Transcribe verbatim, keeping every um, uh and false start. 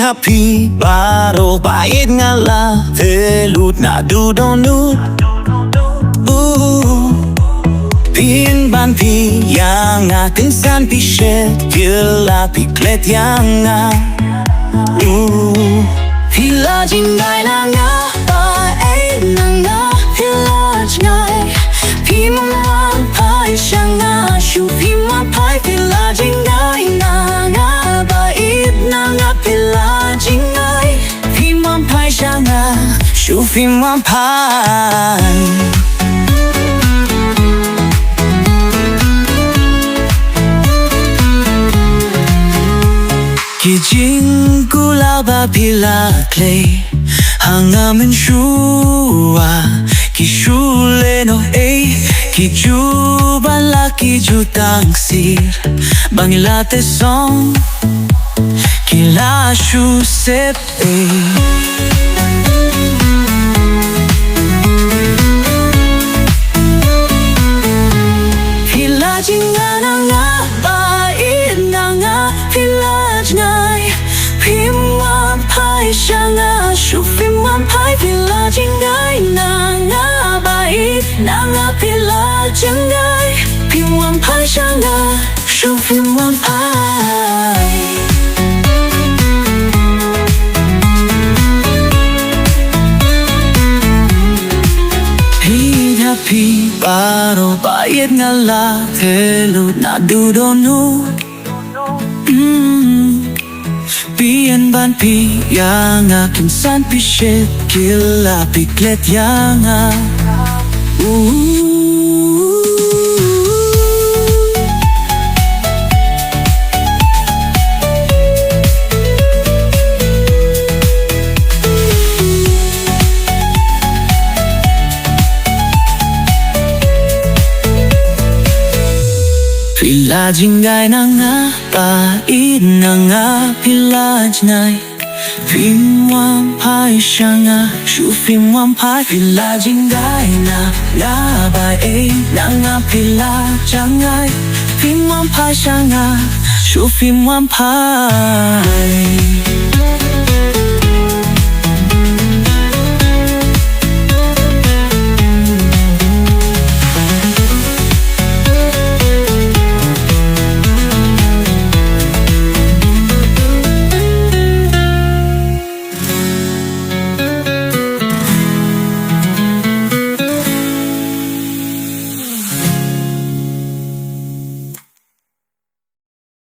Ha phi baroh ba ïeit nga la teh lut naduh dohnud. Uh, phin ban phi ïa nga kynsan phi shet kylla phi klet ïa nga. Uh, phi la jngai na nga ba ïeit na nga phi la jngai. Phim wan phai sha nga shu phim wan phai phi la jngai na nga ba ïeit na nga phi la jngai. Phim wan phai sha nga shu phim wan phai. Ki jingkular ba phi la khlei ha nga mynshuwa ki shu leh noh ei, ki ju ban la ki ju tang sir ba ngi la teh song ki la shu sep ei. Phi la jngai na nga ba ïeit na nga phi la jngai. Phim wan phai sha nga shu phim wan phai phi la jngai na nga ba ïeit na nga phi la jngai. Phim wan phai sha nga shu phim wan phai. Phi ha phi baroh ba ïeit nga la teh lut naduh dohnud. Mm. Phin ban phi ïa nga kynsan phi shet kylla phi klet ïa nga. Uh. Phi la jngai na nga ba ïeit na nga phi la jngai. Phim wan phai sha nga shu phim wan phai phi la jngai na nga ba ïeit na nga phi la jngai. Phim wan phai sha nga shu phim wan phai.